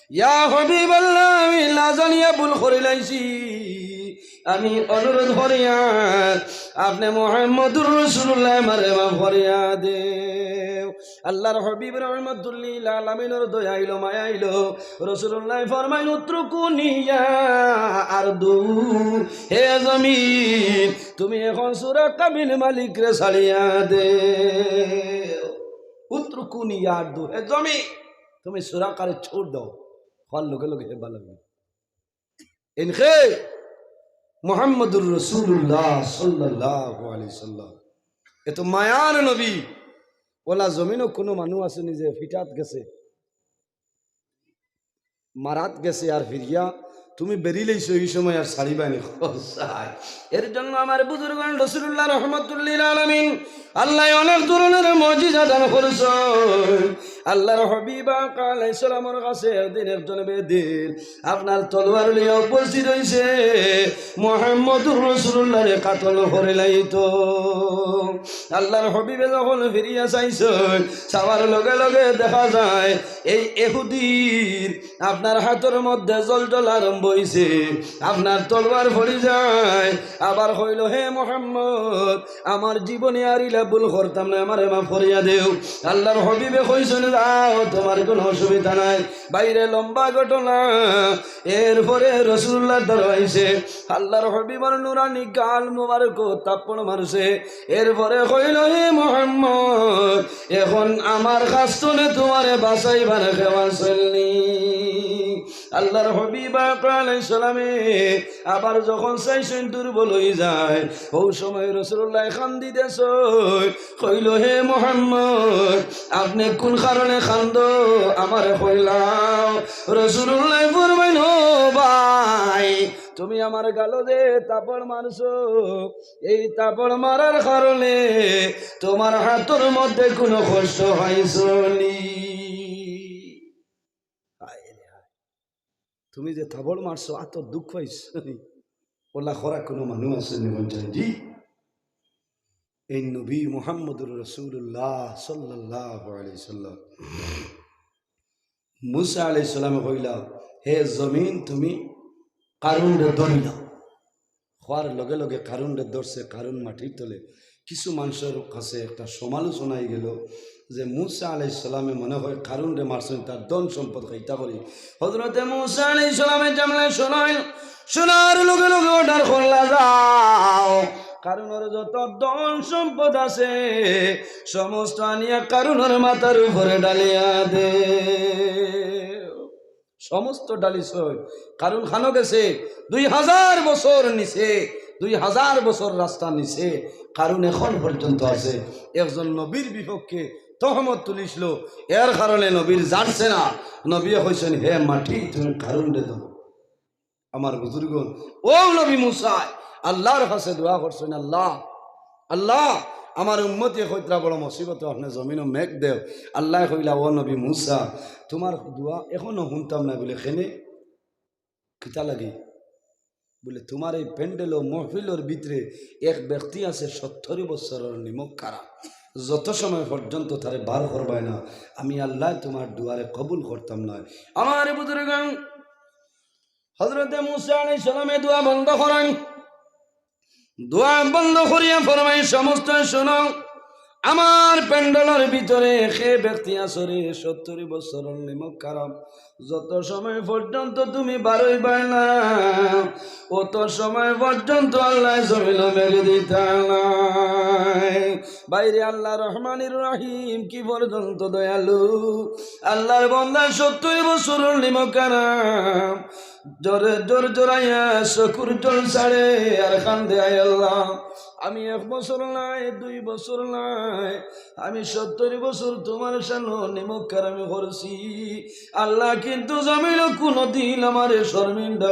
ইয়া হাবিবাল্লাহ, আমি না জানিয়া ভুল করিলাইছি, আমি অনুরোধ করিয়ার আপনে মুহাম্মদুর রাসূলুল্লাহ আমারে মাফ করিয়া দেও।" আল্লাহর হাবিব রহমাতুল্লিল আলামিনর দয়া আইলো, মায়া আইলো। রাসূলুল্লাহ ফরমাইন, "উতরুকুনি ইয়া আরদু, হে জমিন, তুমি এখন সুরাকা বিন মালিকরে ছাড়িয়া দেও।" "উতরুকুনি ইয়া আরদু, হে জমিন, তুমি সুরাকারে ছাড় দেও।" কওয়ার লগে লগে হে বালা। ইনকে মুহাম্মদুর রাসূলুল্লাহ সাল্লাল্লাহু আলাইহি সাল্লাম। এত মায়ার নবী, ওলা জমিনো কোনো মানুষ আছেনি যে ফিটাত গেছে, মারাত গেছে আর ফিরিয়া তুমি বেরিলাইছো, এই সময় আর ছাড়িবায়নি। এর জন্য আমার বুজুর্গান রাসূলুল্লাহ রহমাতুল্লিল আলামিন আল্লাহ অনেক ধরনের মুজিজা দান করছইন। আল্লাহর হাবিব আকা আলাইহিস সালামর কাছে একদিন একজন বেদিন আপনার তলোয়ার লইয়া উপস্থিত হইছে, মুহাম্মদুর রাসূলুল্লাহরে কাতল করিলাইতো। আল্লাহর হাবিবে যখন ফিরিয়া চাইছইন, চাওয়ার লগে লগে দেখা যায় এই এহুদির আপনার হাতর মধ্যে জ্বলজ্বলা আরম্ভ হইছে, আপনার তলোয়ার পড়ি যায়। আবার কইল, "হে মুহাম্মদ, আমার জীবনে আর ইলা ভুল করতাম না, আমারে মাফ করিয়া দেও।" আল্লাহর হাবিবে কইছইন, "যাও, তোমার কোনো অসুবিধা নাই।" বাইরে লম্বা ঘটনা। এরপরে রাসূলুল্লাহর দরবারে আইছে, আল্লাহর হাবিবর নুরানি গাল মুবারকো থাপ্পড় মারছে। এরপরে কইল, "হে মুহাম্মদ, এখন আমার কাছ থনে তোমারে বাঁচাইবার কেউ আছইন নি?" আল্লাহর হাবিব আকা আলাইহিস সালামে আবার যখন চাইছইন দুর্বল হই যায়, ওই সময় রাসূলুল্লাহ কান্দি দেছইন, কইল, "হে মুহাম্মদ, আপনে কোন কারণে কান্দো? আমারে কইলাও।" রাসূলুল্লাহ ফরমাইন, "ও ভাই, তুমি আমার গালো যে থাপ্পড় মারছো, এই থাপ্পড় মারার কারণে তোমার হাতর মধ্যে কোনো কষ্ট পাইছো নি?" হায় রে হায়। তুমি যে থাপ্পড় মারছো, আতো দুখ পাইছো নি? ওলা করা কোনো মানুষ আছইন নি? জি, এই নবী মুহাম্মদুর রাসূলুল্লাহ সাল্লাল্লাহু আলাইহি সাল্লাম। মুসা আলাইহিস সালামে কইলা, "হে জমিন, তুমি কারুনরে ধরিলাও।" কওয়ার লগে লগে কারুনরে ধরছে, কারুন মাটির তলে। কিছু মানুষর কাছে একটা সমালোচনা অই গেল যে মুসা আলাইহিস সালামে মনে হয় কারুনরে মারছইন তার ধন সম্পদ খাইতা করি। হযরতে মুসা আলাইহিস সালামে যেমনে শুনইন, শোনার লগে লগে order করলা, "যাও, কারুনর যত ধন সম্পদ আছে সমস্ত আনিয়া কারুনর মাথার উপরে ঢালিয়া দেও।" সমস্ত ঢালিছইন। কারুন খানো গেছে দুই হাজার বছর নিচে, দুই হাজার বছর রাস্তা নিচে, কারুন এখন পর্যন্ত আছে। একজন নবীর বিপক্ষে তহমত তুলিছিল, এর কারণে নবীর জারছে না। নবীয়ে কইছইন, "হে মাটি, তুমি কারুনরে ধরো।" আমার বুজুর্গ, ও নবী মুসায় আল্লাহর কাছে দোয়া করছইন, "আল্লাহ, আল্লাহ, আমার উম্মতে কইতরা বড় মুসিবত, আপনে জমিনো মেঘ দেও।" আল্লায় কইলা, "ও নবী মুসা, তোমার দোয়া এখনো হুনতাম না।" বলে, "কেনে? কিতা লাগি?" বলে, "তোমার এই প্যান্ডেল ও মহফিলর ভিতরে এক ব্যক্তি আছে সত্তর বছরর নিমক খারা, যত সময় পর্যন্ত তারে বার করবায় না, আমি আল্লায় তোমার দোয়ারে কবুল করতাম না।" আমার বুজুর্গান, হযরতে মুসা আলাইহিস সালামে দোয়া বন্ধ করাইন। দোয়া বন্ধ করিয়া ফরমাইন, "সমস্ত শুনো, আমার প্যান্ডেলর ভিতরে হে ব্যক্তি আছো রে, সত্তর বছরর নিমক হারাম, যত সময় পর্যন্ত তুমি বারইবায় না, অত সময় পর্যন্ত আল্লায় জমিনো মেঘ দিতা নায়। ভাইরে, আল্লাহ রহমানির রহিম কি পর্যন্ত দয়ালু। আল্লাহর বান্দা সত্তর বছরর নিমক হারাম, জোরে জোর জোরাইয়া চকুর জল ছাড়ে আর কান্দে, "আয় আল্লাহ, আমি এক বছর নায়, দুই বছর নায়, আমি সত্তর বছর তুমার সামনে নিমক হারামি করছি। আল্লাহ, কিন্তু জমিনো কুনুদিন আমারে শরমিন্দা